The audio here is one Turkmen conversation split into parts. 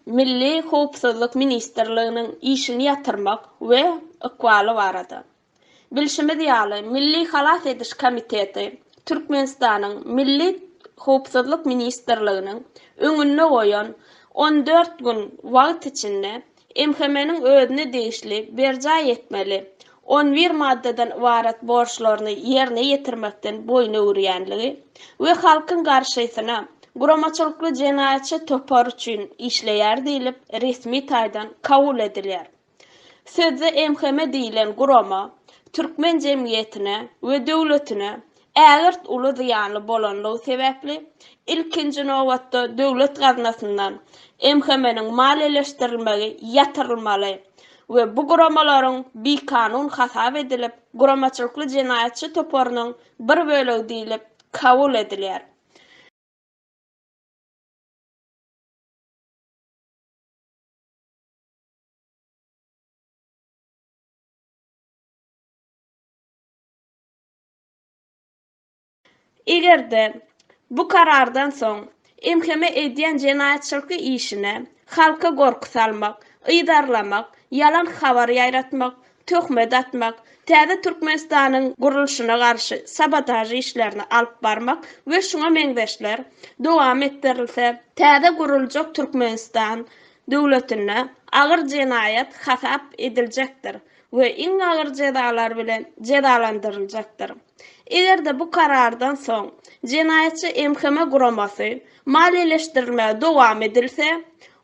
Milli howpsuzlyk ministrliginiň işini ýatyrmak we ykbaly barada. Bilşimiz ýaly, Milli halas ediş komiteti Türkmenistanyň Milli howpsuzlyk ministrliginiň öňünde goýan 14 gün wagt içinde MHM-niň özüne degişli berjaý etmeli on bir maddadan ybarat borçlaryny ýerine ýetirmekden boýun öwürýänligi we halkyň garşysyna guramaçylykly jenaýatçy topar üçin işleýär diýlip resmi taýdan kabul edilýär. Sözde MHM diýlen gurama türkmen jemgyýetine we döwletine ägirt uly zyýanly bolanlygy sebäpli, ilkinji nobatda döwlet gaznasyndan MHM-niň maliýeleşdirilmegi ýatyrylmaly we bu guramalaryň bikanun hasap edilip, guramaçylykly jenaýatçy toparynyň bir bölegi diýlip kabul edilýär. Eger-de, bu karardan soň MHM edýän jenaýatçylykly işine halka gorky salmak, yzarlamak, ýalan habar ýaýratmak, töhmet atmak, täze Türkmenistanyň gurluşyna garşy sabotaž işlerini alyp barmak we şuňa meňzeşler dowam etdirilse, täze guruljak Türkmenistan döwletinde agyr jenaýat hasap ediljekdir we iň agyr jezalar bilen jezalandyryljakdyr. Eger-de bu karardan soň jenaýatçy MHM guramasy maliýeleşdirilmegi dowam edilse,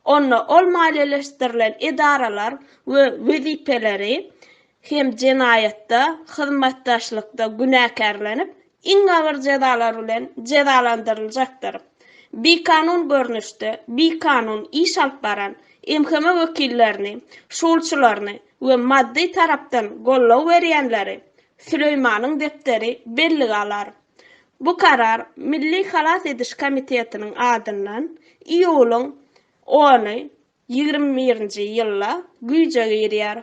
onda ol maliýeleşdirilen edaralar we wezipeleri hem jenaýatda hyzmatdaşlykda günäkärlenip, iň agyr jezalar bilen jezalandyryljakdyr. Bikanun görnüşde bikanun iş alyp baran MHM wekillerini, şulçylaryny we maddy tarapdan goldaw berýänleri Süleýmanyň depderi bellige alar. Bu karar Milli halas ediş komitetiniň adyndan iýulyň ony, 21-nji ýylda güýje girýär.